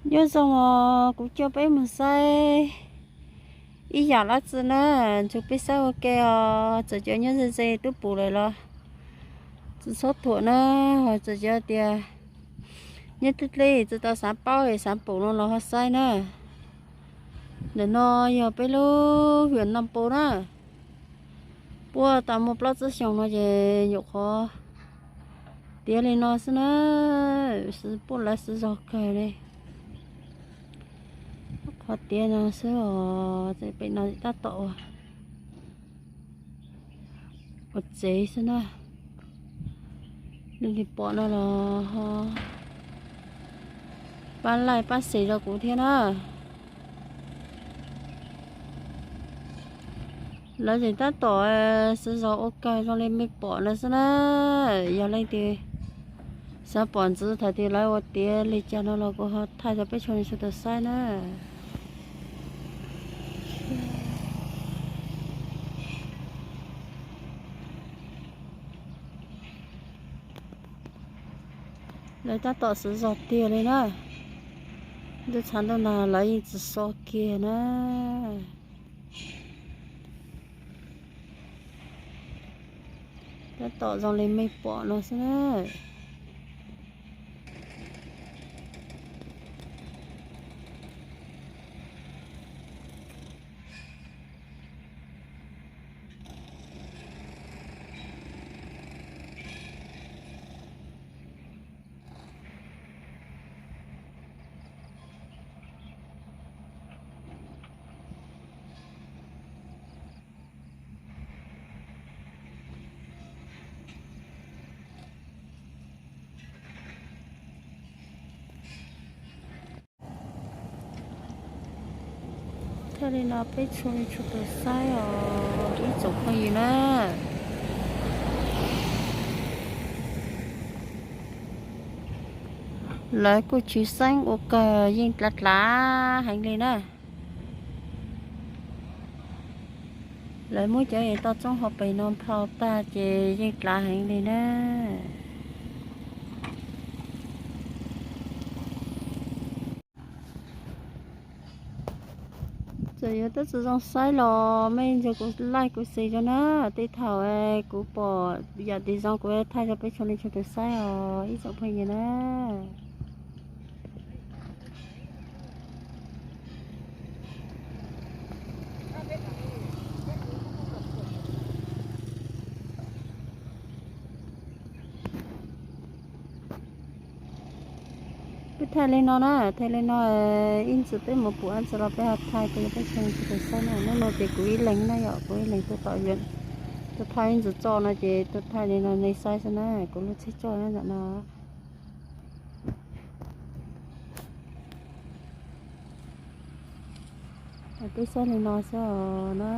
Nyob zoo os, kuv coj peb mus saib ib yam dab tsi na, ntshe peb saib ua ke os, txawm cov nyob ze ze twb pum lawm los tsis txhob thuam na, txawm cov tias nyob deb deb tsis tau xav paub es xav pum no los ho saib na. Ntawm no yog peb lub hwm Naj Pau na, puag ta muaj plaub tsib xyoos no ces nyuam qhuav tiav li no xwb na, puj lawv siv zog kawg li. Qhov tiav no xwb os, pem no tab tom ua tsev xwb na. Leej twg pom no los ho pab like pab share rau kuv thiab na. Lawv tseem tab tom siv zog ua kawg zoo li mej pom no xwb na. Yog leej twg xav pom ntxiv thaum twg lawv ua tiav li cas no los kuv ho thaij rau peb tsoom sawv daws saib na. Lawv tab tom siv zog tiag li na. Ntuj tshav ntuj nag lawv yeej tsis so kiag na. Tab tom zoo li mej pom no xwb na. Thaij li no peb txhua leej txhua tus saib os ib tsoom phooj ywg na. Lawv kuj tsis xeeb ua kawg, yeej dlav dlav heev li na. Lawv muab cov toj roob hauv pes no nphau tag ces yeej dlav heev li na. Txawm yuav tab tsis zoo saib los mej ntsuag kuv like kuv share rau na. Tej thaum kuv pom yam twg zoo kuv thaij rau peb txhua leej txhua tus saib os ib tsoom phooj ywg na. Peb thaij li no na, thaij li no, ib ntsis peb mus pum dab tsi los peb ho thaij rau peb txhua leej txhua tus saib na. Hnub no ces kuv ib leeg na yom, kuv ib leeg tuaj tom, tuaj thaij ib ntsis txoj no ces tuaj thaij li no nej saib xwb na, kuv lub tsheb txoj na ntawm no. Peb saib li no xwb os na.